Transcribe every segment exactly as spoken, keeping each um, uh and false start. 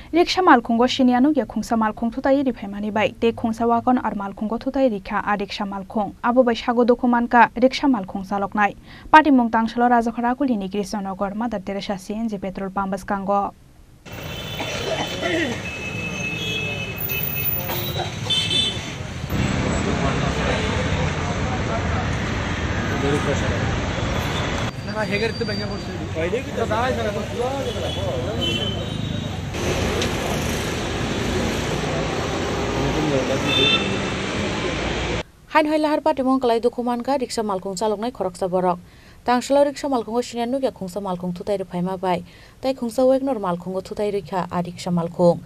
Riksa malkhungo siniya nukya khungsa malkhung thutai riphaimani bai tei khungsa wagon ar malkhungo thutai rikha a riksa malkhung. Abo bai sago dukhu mankha riksa malkhung chaloknai. Patimung tangsalo Rajakhor Agulini Krishnanagar Mother Teresa C N G petrol pump bwskango. Haino hai lahar patimung kwlai dukhu mankha riksa malkhung chaloknai khoroksa borok. Tangsalo riksa malkhungo siniya nukya khungsa malkhung thutai riphaima bai tei khungsa Wagoner malkhungo thutai rikha a riksa malkhung.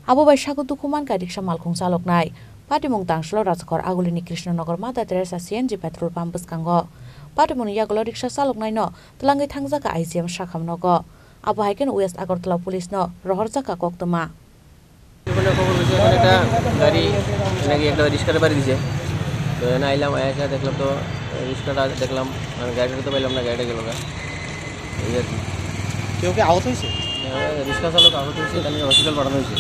Abo bai sago dukhu mankha riksa malkhung chaloknai. Patimung tangsalo Rajakhor Agulini Krishnanagar Mother Teresa C N G petrol pump bwskango. Patimungni yagulo riksa chaloknaino twlangwi thangjakha I G M sakham nogo. Abo hai kheno West Agartala Police no rohorjakha koktwma. মানে খবর হয়েছে, ওখানে একটা গাড়ি নাকি একটা রিক্সার বাড়ি দিছে। তো এখানে আইলাম, আইসা দেখলাম তো রিক্সাটা দেখলাম, মানে গাড়িটা তো পাইলাম না, গাড়িটা গেল গা। এই আর কি। কেউ কি আহত হয়েছে? হ্যাঁ, রিক্সা চালক আহত হয়েছে, তাহলে হসপিটাল পাঠানো হয়েছে।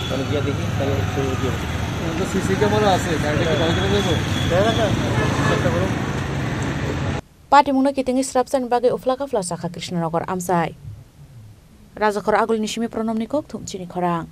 মানে গিয়ে দেখি, তাহলে কি অবস্থা। তো সিসি ক্যামেরা আছে, গাড়িটা কি ভালো করে দেখবো? দেখা যাক না, চেষ্টা করুন। Patimungno kitingwi srapsani bagwi uphla kaphla sakha Krishnanagar amchai. Rajakhor Agulini simi Pronomni kok thum chini khorang.